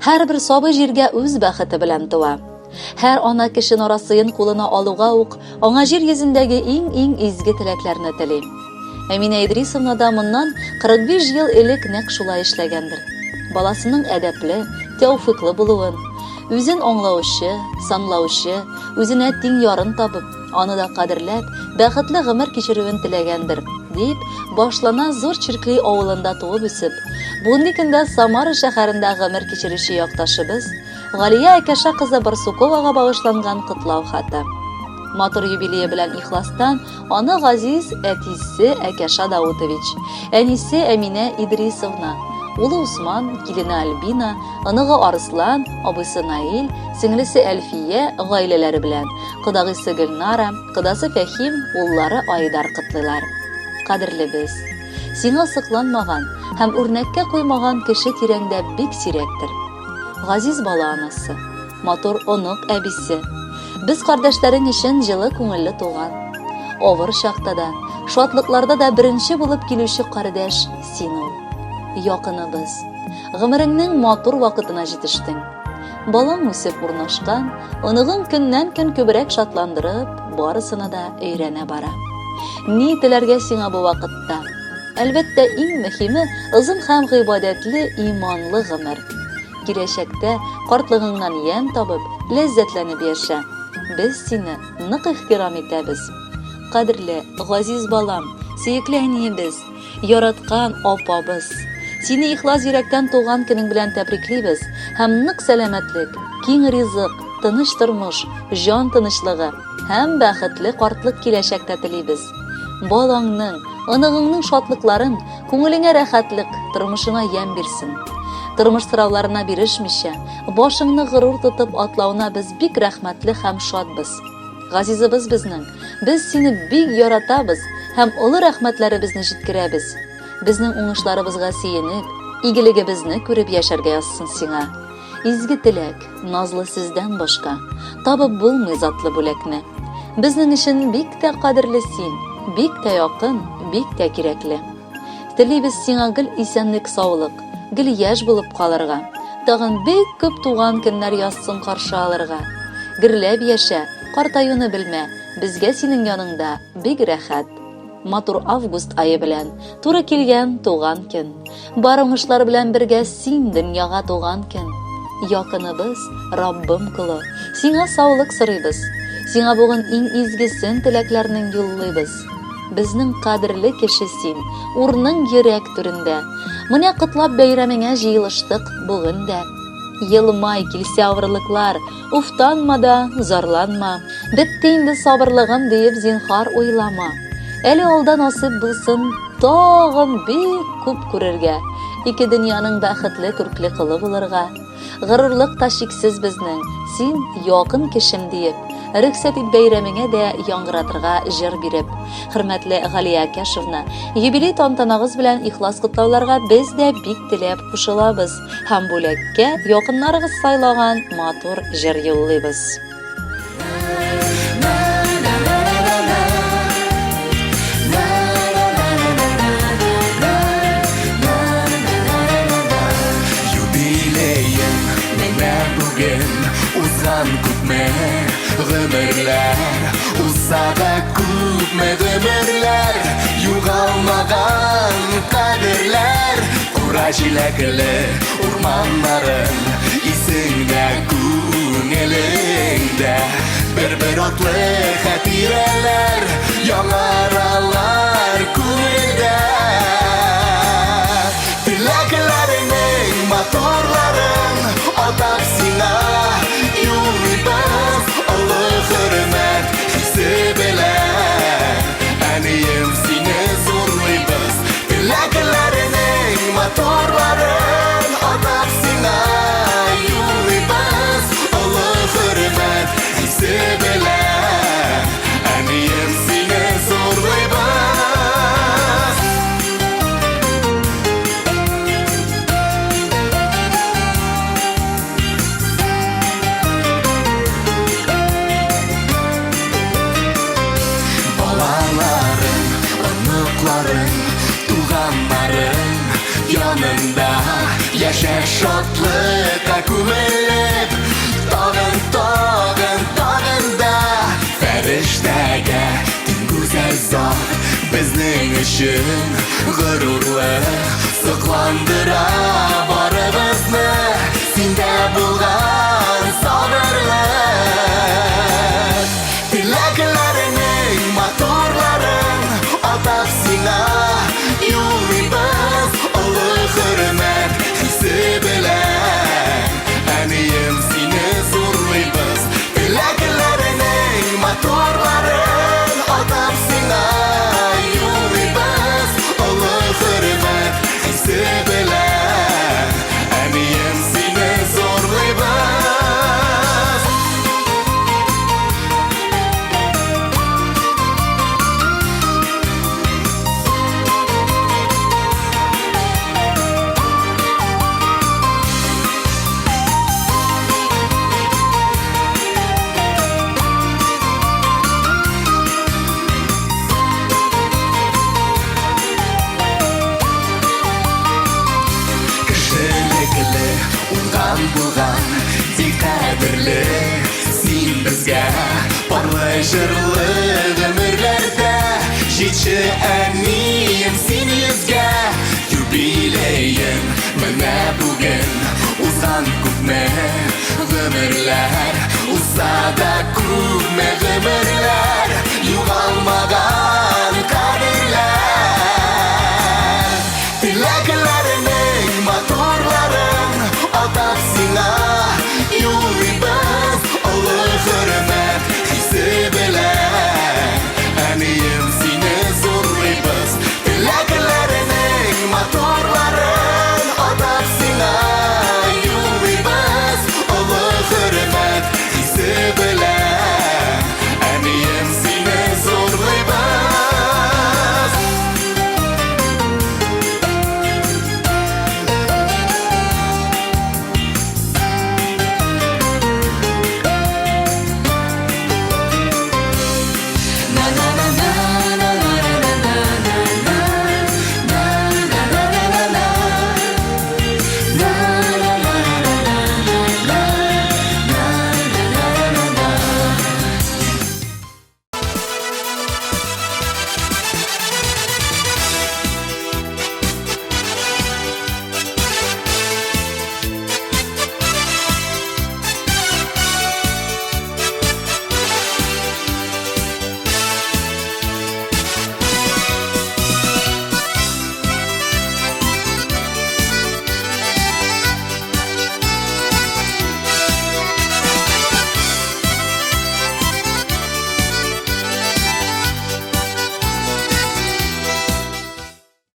Һәрбер сабый җиргә үз бәхете белән туа. Һәр ана кеше нарасыен кулына алуга ук аңа җир йөзендәге иң-иң изге теләкләрне тели. Әминә Идрисовна да моннан 45 ел элек нәкъ шулай эшләгәндер. Баласының әдәпле, тәүфыйклы булуын, үзен аңлаучы, санлаучы, үзенә тиң ярын табып, аны да кадерләп, бәхетле гомер кичерүен теләгәндер, дип башлана Зур Чиркли авылында туып үсеп, бүгенге көндә Самара шәһәрендә гомер кичерүче якташыбыз Галия Әкәшә кызы Барсуковага багышланган котлау хаты. Матур юбилее белән ихластан аны газиз әтисе Әкәша Даутович, әнисе Әминә Идрисовна, улы Усман, килене Альбина, оныгы Арыслан, абыйсы Наил, сеңлесе Әлфия гаиләләре белән Кодагыйсы Гөлнара, кодасы Фәһим, уллары Айдар котлыйлар. Кадерлебез, сиңа сокланмаган һәм үрнәккә куймаган кеше тирәңдә бик сирәктер. Газиз бала анасы, матур онык әбисе, без кардәшләрең өчен җылы күңелле туган. Авыр чакта да, шатлыкларда да беренче булып килүче кардәш син ул. Якыныбыз, гомереңнең матур вакытына җитештең. Балаң үсеп урнашкан, оныгың көннән-көн күбрәк шатландырып, барысына да өйрәнә бара. Ни теләргә сиңа бу вакытта? Әлбәттә, иң мөһиме озын һәм гыйбадәтле, иманлы гомер. Киләчәктә картлыгыңнан ямь табып, ләззәтләнеп яшә. Без сине нык ихтирам итәбез. Кадерле, газиз балам, сөекле әниебез, Яраткан апабыз! Сине ихлас йөрәктән туган көнең белән тәбриклибез һәм нык сәламәтлек, киң ризык, тыныч тормыш, җан тынычлыгы һәм бәхетле картлык киләчәктә телибез. Балаңның, оныгыңның шатлыкларын, күңелеңә рәхәтлек, тормышыңа ямь бирсен. Тормыш сорауларына бирешмичә, башыңны горур тотып атлавына без бик рәхмәтле һәм шатбыз. Газизыбыз безнең, без сине бик яратабыз һәм олы рәхмәтләребезне җиткерәбез. Безнең уңышларыбызга сөенеп, игелегебезне күреп яшәргә язсын сиңа. Изге теләк, назлы сүздән башка, табып булмый затлы бүләкне. Безнең өчен бик тә кадерле син, бик тә якын, бик тә кирәкле. Телибез сиңа гел исәнлек-саулык, гел яшь булып калырга. Тагын бик күп туган көннәр язсын каршы алырга. Гөрләп яшә, картаюны белмә, безгә синең яныңда бик рәхәт. Матур август ае белән туры килгән туган көн. Бар уңышлар белән бергә син дөньяга туган көн. Якыныбыз, Раббым колы, сиңа саулык сорыйбыз. Сиңа бүген иң изгесен теләкләрнең юллыйбыз. Безнең кадерле кеше син, урның йөрәк түрендә. Менә котлап бәйрәмеңә җыелыштык бүген дә. Елмай, килсә авырлыклар, уфтанма да, зарланма. Бетте инде сабырлыгым диеп зинхар уйлама. Әле алда насыйп булсын тагын бик күп күрергә, ике дөньяның бәхетле күркле колы булырга. Горурлык та чиксез безнең, син якын кешем диеп, рөхсәт ит бәйрәмеңә дә яңгыратырга җыр биреп. Хөрмәтле Галия Акәшевна, юбилей тантанагыз белән ихлас котлауларга без дә бик теләп кушылабыз һәм бүләккә якыннарыгыз сайлаган матур җыр юллыйбыз. Юбилеем менә бүген узган күпме гомерләр узса да күпме гомерләр югалмаган кадерләр кура җиләкле урманнарың исеңдә күңелеңдә бер-бер атлы хатирәләр яңаралар күңелдә теләкләреңнең матурларын атап сиңа юллыйбыз олы хөрмәт хисе белән әнием сине зурлыйбыз теләкләреңнең матурларын атап сиңа юллыйбыз олы хөрмәт хисе белән әнием сине зурлыйбыз. Балаларың, оныкларың, туганнарың янында яшә шатлыкка. Күмелеп, тагын, тагын, тагын да фәрештәгә тиң гүзәл зат. Безнең өчен горурлык, сокландыра барыбызны синдә булган сабырлык. Теләкләреңнең матурларын атап сиңа юллыйбыз олы хөрмәт хисе белән. Әнием, сине зурлыйбыз. Теләкләреңнең матурларын атап сиңа юллыйбыз олы хөрмәт хисе белән. Әнием, сине зурлыйбыз. Кешелекле, уңган булган, тик кадерле син безгә. Парлы җырлы гомерләрдә җитче, әнием, син йөзгә. Юбилеең менә бүген, узган күпме гомерләр, узса да күпме.